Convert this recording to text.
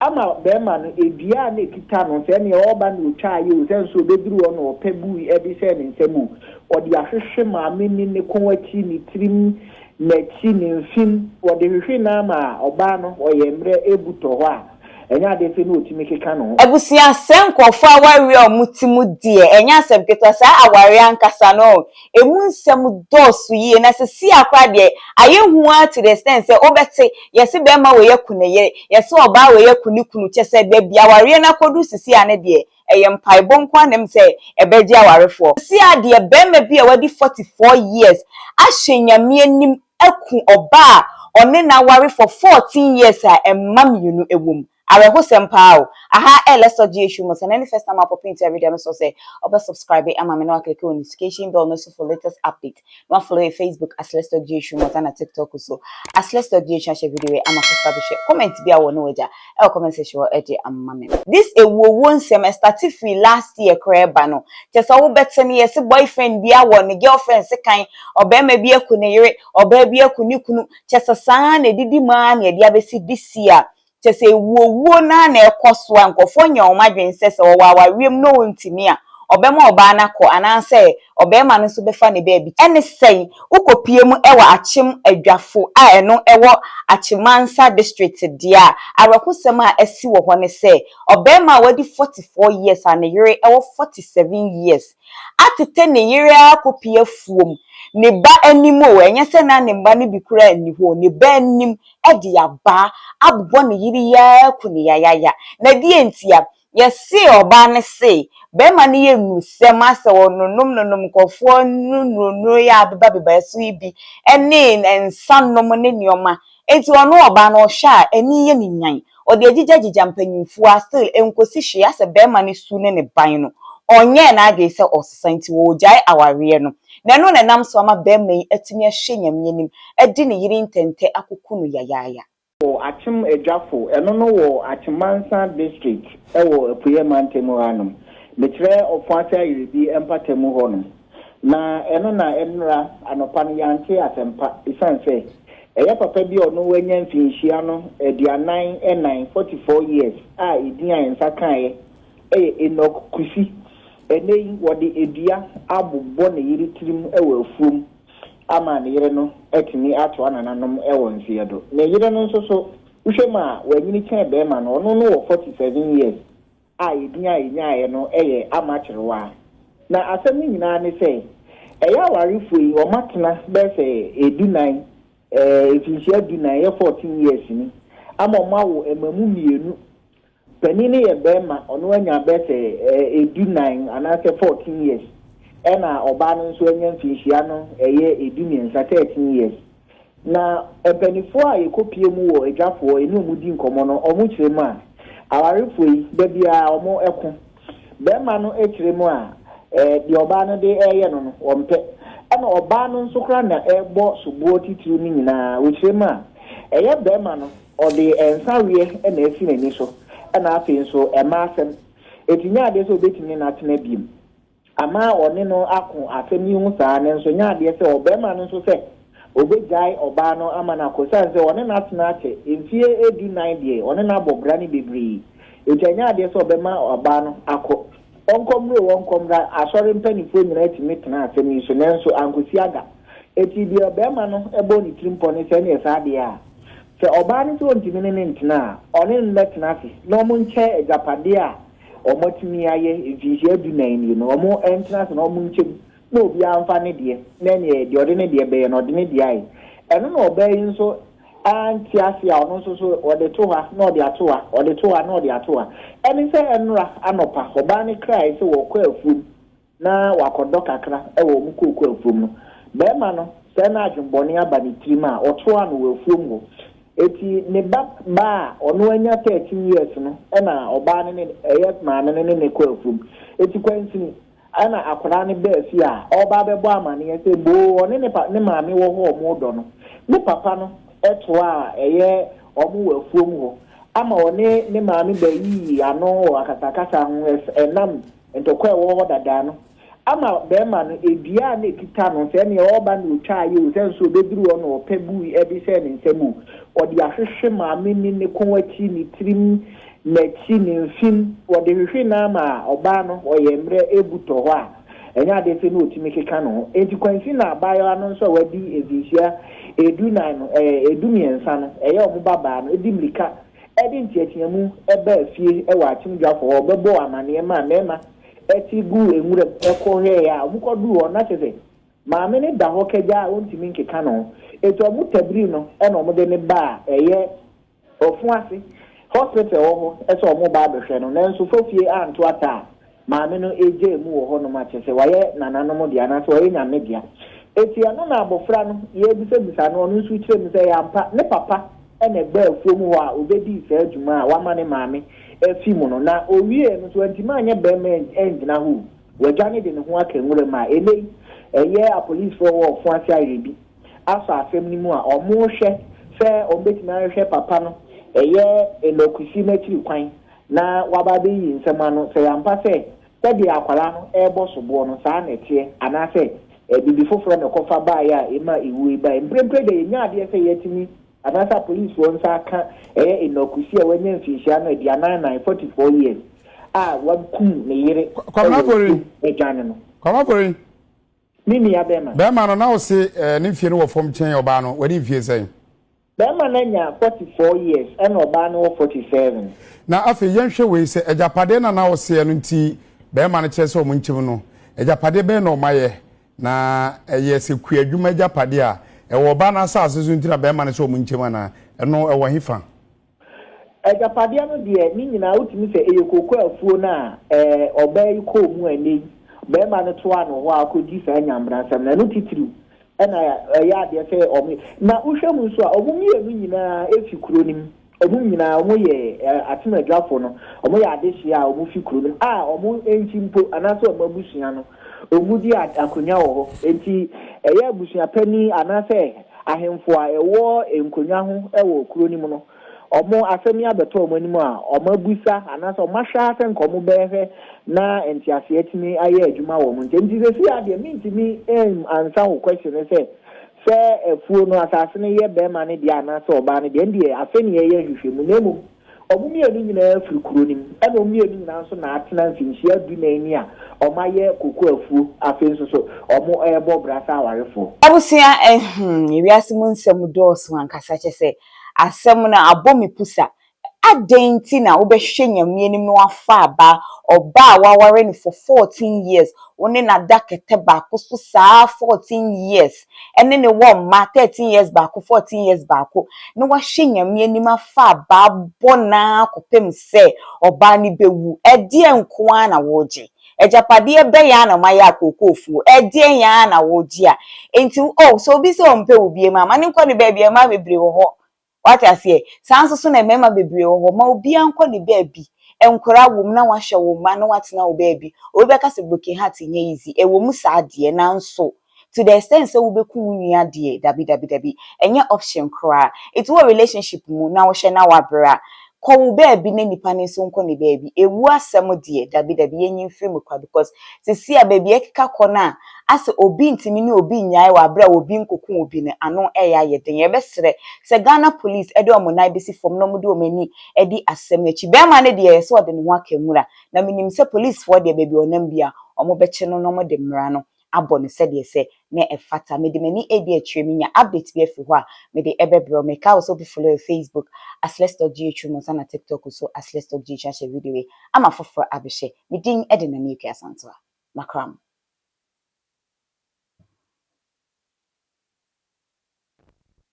Ama barima no, dua a na ɛkita no, sɛ ɛneɛ ɔreba na ɔtwaeɛ o, sɛ nso ɔbɛduru hɔ na ɔpɛ bui de hyɛɛ ne nsam o, ɔde ahwehwe maame no ne kɔn akyi, ne tirim, n'akyi, ne mfem, ɔde hwehwe no ara ma ɔbaa no, ɔyɛ mmerɛ bu tɔ hɔ a, ɛnyɛ adeɛ sɛ na ɔtumi keka ne ho. Abusua, sɛ nkurɔfoɔ awareɛ a wɔte mu deɛ, ɛnyɛ asɛm ketewa. Saa awareɛ ankasa no, ɛmu nsɛm dɔɔso yie. Na seesei ara koraa deɛ, ayɛ hu ara to the extent sɛ wobɛte, yɛse barima wei aku ne yere, yɛse ɔbaa wei aku ne kunu. Kyerɛ sɛ, baabi awareɛ no akɔduru seesei ara no deɛ, ɛyɛ mpaebɔ nko ara na ɛm sɛ ɛbɛgye awarefoɔ. Seesei ara deɛ, barima bi a wadi 44 years ahyɛ Nyame anim aku ɔbaa a ɔne no aware for 14 years a mma mmienu wɔ mu. Awerɛhosɛm paa o. Aha ɛ Let's Talk GH mu. Sɛ na ne first time a pop into a video no so sɛ ɔbɛ subscribe ama me na wa click on notification bell no so for latest update. Na wa follow yɛ Facebook as Let's Talk GH mu na TikTok so as Let's Talk GH. Ahyɛ video yi ama foforɔ abɛhwɛ. Comment bi a wɔ no wagya ɛwɔ comment section hɔ ɛde ama me. This ewuowuo nsɛm ɛstart firi last year koraa ɛba no. Kyɛ sɛ wobɛte no, yɛse boyfriend bi awɔ ne girlfriend sekan, ɔbarima bi aku ne yere, ɔbaa bi aku ne kunu. Kyɛ sɛ saa na ɛdidi mu ara na yɛde abɛsi this year. Kyɛ sɛ ewuowuo naa na ɛkɔ so a nkurɔfoɔ nya wɔn adwene sɛ wɔwɔ awareɛ mu na wɔntumi a, ɔbɛma ɔbaa no akɔ anaasɛ ɔbarima no nso bɛfa ne baabi. Ɛne sɛn wokɔpie mu ɛwɔ Akyem Adwafo a ɛno ɛwɔ Akyemansa District deɛ a, awerɛhosɛm a asi wɔ hɔ ne sɛ ɔbarima a wadi 44 years a ne yere ɛwɔ 47 years atete ne yere akɔpie afuom ne ba anim o. Ɛnyɛ sɛ na ne mma no bi koraa nni hɔ, ne ba anim de abaa abobɔ ne yere yi ara ku ne yayaya. Na deɛ ntia? Yɛse ɔbaa no se bɛrima no yɛ nnusɛm asɛ ɔnonom nonom nkurɔfoɔ nnuro yi a abeba so yi bi ne nsa nom ne nneɛma. Enti ɔno ɔbaa no ɔhwɛ a ani yɛ ne nyan. Ɔde agyigyagyiga mpanyimfoɔ a still nkosi hwee. Asɛ bɛrima no su ne ne ban no, ɔnyɛɛ n'adwene sɛ ɔsesa, nti wɔregyae awareɛ no. Na ɛno na ɛnam so ama bɛrima yi atumi ahwɛ Nyame anim adi ne yere ntɛntɛ akoko no yayaaya. Wɔ Akyem Adwafo, ɛno no wɔ Akyemansa District wɔ Apueeɛ Mantam hanom. Mekyerɛ Ɔfoase Ayerɛbi mpatamu hɔnom. Na ɛno na nnora anɔpa no yɛante asɛmpa ɛsiane sɛ ɛyɛ papa bi a ɔno wanya mfinhyia no 44, 44 years, a ɛdin a yɛn nsa kaeɛ ɛyɛ Enoch Kusi. Ɛnɛ yi wɔde edua abobɔ ne yere tirim wɔ afuom ama ne yere no atumi atoa nananom wɔ nseɛ do. Ne yere no nso so, wohwɛ mu a, wanyini kyɛn bɛrima no. Ɔno no wɔ 47 years a yɛdin a yɛnyaeɛ no yɛ Ama Kyerewaa. Na asɛm no nyinaa ne sɛ ɛyɛ awarefoɔ yi wɔn atena bɛyɛ sɛ 14, mfinhyia 14, yɛ 14 years ni, ama wɔn awo mmamu mmienu. Panin no yɛ bɛrima, ɔno anya bɛyɛ sɛ 14 anaasɛ 14 years, ɛna ɔbaa no nso anya mfinhyia no ɛyɛ 13, 13 years. Na mpanimfoɔ a yɛkɔpie mu wɔ adwafoɔ ɛne wɔn di nkɔmmɔ no, wɔn kyerɛ mu a, awarefoɔ yi da biara wɔn ɛko. Bɛrima no kyerɛ mu a, deɛ ɔbaa no de ɛreyɛ no, wɔmpɛ. Ɛna ɔbaa no nso koraa na ɛrebɔ soboɔ titiriw no nyinaa. Wɔkyerɛ mu a, ɛyɛ bɛrima no ɔde nsa weɛ ɛna asi n'ani so, ɛna afei nso ɛma asɛm eti nyɛ adeɛ sɛ obetumi ne n'atena biem ama ɔne no ako asɛm yi ho saa ne nso nyɛ adeɛ sɛ ɔbɛrima no nso sɛ obegyae ɔbaa no ama no akɔ, san sɛ ɔne n'atena akyɛ mfie 14 deɛ, ɔne n'abɔ bra no bebree. Eti ɛnyɛ adeɛ sɛ ɔbɛma ɔbaa no akɔ. Ɔnkɔmmere wɔnkɔmmra asɔre mpanimfoɔ nyinaa tumi tena asɛm yi so, nanso ankosi aga. Eti deɛ ɔbɛrima no bɔ ne tirim pɔ ne sɛ ɛne ɛsaa deɛ a, sɛ ɔbaa no sɛ ɔntumi ne ne ntena a, ɔne no bɛtena ase na ɔmo nkyɛ agyapadeɛ a ɔmo atumi ayɛ mfinhyia 14 nie no. Ɔmo ntena ase na ɔmo nkyɛm na obiara mfa ne deɛ, na ɛneɛ deɛ ɔde ne deɛ bɛyɛ no, ɔde ne deɛ ayɛ. Ɛno na ɔbaa yi nso ante ase a ɔno nso so ɔde to ha na ɔde ato ha, ɔde to ha na ɔde ato ha. Ɛne sɛ ɛnora anɔpa ɔbaa no krae sɛ wɔkɔ afuom na wakɔdɔ kakra ɛwɔ ɔmo kooko afuom no, bɛrima no sɛ na adwembɔne aba ne tirim a ɔtoa no wɔ afuom hɔ. Eti ne ba baa a ɔno anya 13 years no, ɛna ɔbaa no ne ɛyɛ maame no ne ne kɔ afuom. Eti kwansini ɛna akwadaa no bɛɛ fie a ɔba abɛbɔ amaneɛ sɛ boo ɔne ne pa ne maame wɔ hɔ, ɔmo dɔ no, ne papa no ɛtoa a ɛyɛ ɔmo wɔ afuom hɔ ama ɔne ne maame bɛyiyi ano wɔ akasakasa ho. Ɛnam ntɔkwa a ɛwɔ hɔ dadaa no ama bɛrima no edua a na ekita no, sɛ ɛneɛ ɔreba na otwa ayɛ o, sɛ nso obeduru hɔ na ɔpɛ bui ɛde hyɛ ne nsam o, ɔde ahwehwe maame ne ne kɔn akyi, ne tirim. N'akyi, ne mfem, wɔde hwehwe no ara ma ɔbaa no, ɔyɛ mmerɛ ebu tɔ hɔ a, ɛnyɛ adeɛ sɛ na ɔtumi keka ne ho. Enti Kwansi na abaayewa no nso a wadi mfinhyia edunan no, ɛɛ, edumiɛnsa no, ɛyɛ wɔn babaa no, de mmirika de nteateamu baa fie wɔ Akyem Dwafo hɔ bɛbɔɔ amaneɛ maa mmarima te guu nwuram kɔhwɛeɛ a, wɔkɔduruu hɔ no, na kyerɛ sɛ maame no da hɔ kagyaa a ɔntumi nkeka ne ho. Enti wɔtabirii no na wɔde no baa ɛyɛ Ɔfo ase, hospital wɔ hɔ sɛ ɔmo ba abɛhwɛ no nanso fofie anto ata a maame no egyaa mu wɔ hɔ nom a kyerɛ sɛ wayɛ nananom dea anaasɛ wayɛ Nyame dea. Eti ɛno na abɔfra no yɛrebisabisa no ɔno nso kyerɛ mu sɛ ɛyɛ ampa ne papa na ɛbaa afuom hɔ a obedii saa dwuma a wama ne maame afi mu no na owiee no nso wantumi anyɛ barima angyina hɔ o wadwane de ne ho aka nwura mu a ɛnɛ yi ɛyɛ apolisifoɔ wɔ ɔfo ase ayerɛbi asɔ asɛm no mu a, wɔrehwɛ sɛ wɔbɛtumi ahwehwɛ papa no, ɛyɛ Enokusi no akyiri kwan, na waba abɛyi nsɛm ano, sɛ ɛyɛ ampa sɛ sɛdeɛ akwadaa no rebɔ soboɔ no, saa na ɛteɛ, anaasɛ biribi foforɔ na ɛkɔfa baeɛ a ɛma ewuo yi baeɛ. Mprempren deɛ, yɛnnya adeɛ sɛ yɛatumi, anaasɛ apolisifoɔ nsa aka ɛyɛ Enokusi a wanya mfinhyia no 44, 44 years, a wakum ne yere Kwabena wɔ Porin. afuom adwane no. Kwabena Porin. Me nua bɛɛma. Bɛɛma no na ɔse ne mfie no wɔ fam kyɛn ɔbaa no, wadi mfie sɛn? Bɛɛma no anya 44 years ɛna ɔbaa no wɔ 47. Na afei yɛnhwɛ wei, sɛ agyapadeɛ na na ɔseɛ no nti bɛɛma no kyerɛ sɛ ɔmo nkyem no, agyapadeɛ bɛn na ɔmo ayɛ? Na ɛyɛ sɛ kuadwuma agyapadeɛ a ɛwɔ ɔbaa no asaase so nti na bɛɛma no sɛ ɔmo nkyem anaa? Ɛno ɛwɔ hefa? Agyapadeɛ no deɛ ne nyinaa wotumi sɛ ɛyɛ koko afuo no a ɛɛ ɔbaa yi kɔɔ mu a ɛnnɛ yi barima no toaa no hɔ a ɔkɔdi saa nyambransɛm no, ɛno titiriw na ɛyɛ adeɛ sɛ wɔn na wohwɛ mu nso a wɔn mmienu nyinaa fi kuro no mu, wɔn nyinaa wɔyɛ Atemadwafo no, wɔyɛ adehyeɛ a wɔfi kuro no mu a wɔn nkyi mpo anaasɛ wɔn abusua no wɔdi akonnwa wɔ hɔ, enti ɛyɛ abusua panin anaasɛ ahemfo a ɛwɔ nkonnwa ho wɔ kuro no mu no. Wɔn asɛm yi abɛtɔ wɔn anim a, wɔabisa anaasɛ wɔahwɛ ara sɛ nka wɔbɛhwɛ na nteaseɛ atumi ayɛ adwuma wɔ wɔn ntam. Nti seesei ara deɛ mentumi ansa wo question no sɛ, sɛ afuo no, asase no yɛ barima no dea anaasɛ ɔbaa no dea, ɛndeɛ afei na yɛreyɛ nhwehwɛmu. Na mmom wɔn mmienu nyinaa firi kuro no mu, ɛna wɔn mmienu nyinaa nso na atena mfinhyia dunan ni a wɔayɛ koko afuo, afei nso so wɔrebɔ bra sɛ awarefoɔ. Abusua eh hmm wiase mu nsɛm dɔɔso ankasa kyɛsɛ Asɛm no abɔ me pusa. Adɛn nti na wobɛhwɛ Nyame anim na wafa aba, ɔbaa a waware no for 14 years, wo ne no ada kɛtɛ baako so saa 14 years, ɛne no wɔ mma 13 years baako, 14 years baako, na wahwɛ Nyame anim afa aba abɔ no ara kɔpem sɛ ɔbaa no bɛwu, ɛdeɛn nko ara na woregye? Agyapadeɛ bɛn ara na moayɛ akookofoɔ? Ɛdeɛn ara na woregye a enti wo, oh, sɛ obi sɛ ɔmpɛ wo biom a, ma no nkɔ ne baabi, mmaa bebree wɔ hɔ. Wate aseɛ? Saa nso so na mmarima bebree wɔ hɔ, ma obiara nkɔ ne baabi. Nkwadaa wom na woahwɛ wo mma na woatena wo baabi. Obi bɛka sɛ broken heart nyɛ easy, ɛwɔ mu saa deɛ, nanso to the extent sɛ wobɛku wo nua deɛ, dabi dabi dabi, ɛnyɛ option koraa. Nti wowɔ relationship mu na wohwɛ na woabrɛ a, kɔ wo baabi na nipa no nso nkɔ ne baabi. Ɛwu asɛm deɛ, dabi dabi, yɛnyi mfiri mu koraa because seesei a baabi a ɛkeka kɔ no a, asɛ obi ntumi ne obi nnyae wɔ aberɛ a obi nkɔku obi no, ano ɛyɛ ayɛ den. Yɛbɛsrɛ sɛ Ghana police de wɔn nan bɛsi fam na wɔde wɔn ani adi asɛm no akyi. Barima no deɛ, ɛyɛ sɛ ɔde ne ho aka nwura. Na menim sɛ policefoɔ deɛ, baabi a ɔnam biara, wɔbɛkye no na wɔde mmara no abɔ no sɛdeɛ ɛsɛ na ɛfata. Mede m'ani redi akyire, menya update bi afiri hɔ a, mede ɛbɛbrɛ wo. Meka wo sɛ wobɛ follow yɛ Facebook as Let's Talk GH mu nsa na TikTok nso as Let's Talk GH ahyɛ video yi ama foforɔ abɛhyɛ. Me din de Nana Akua Asantewaa. Makram.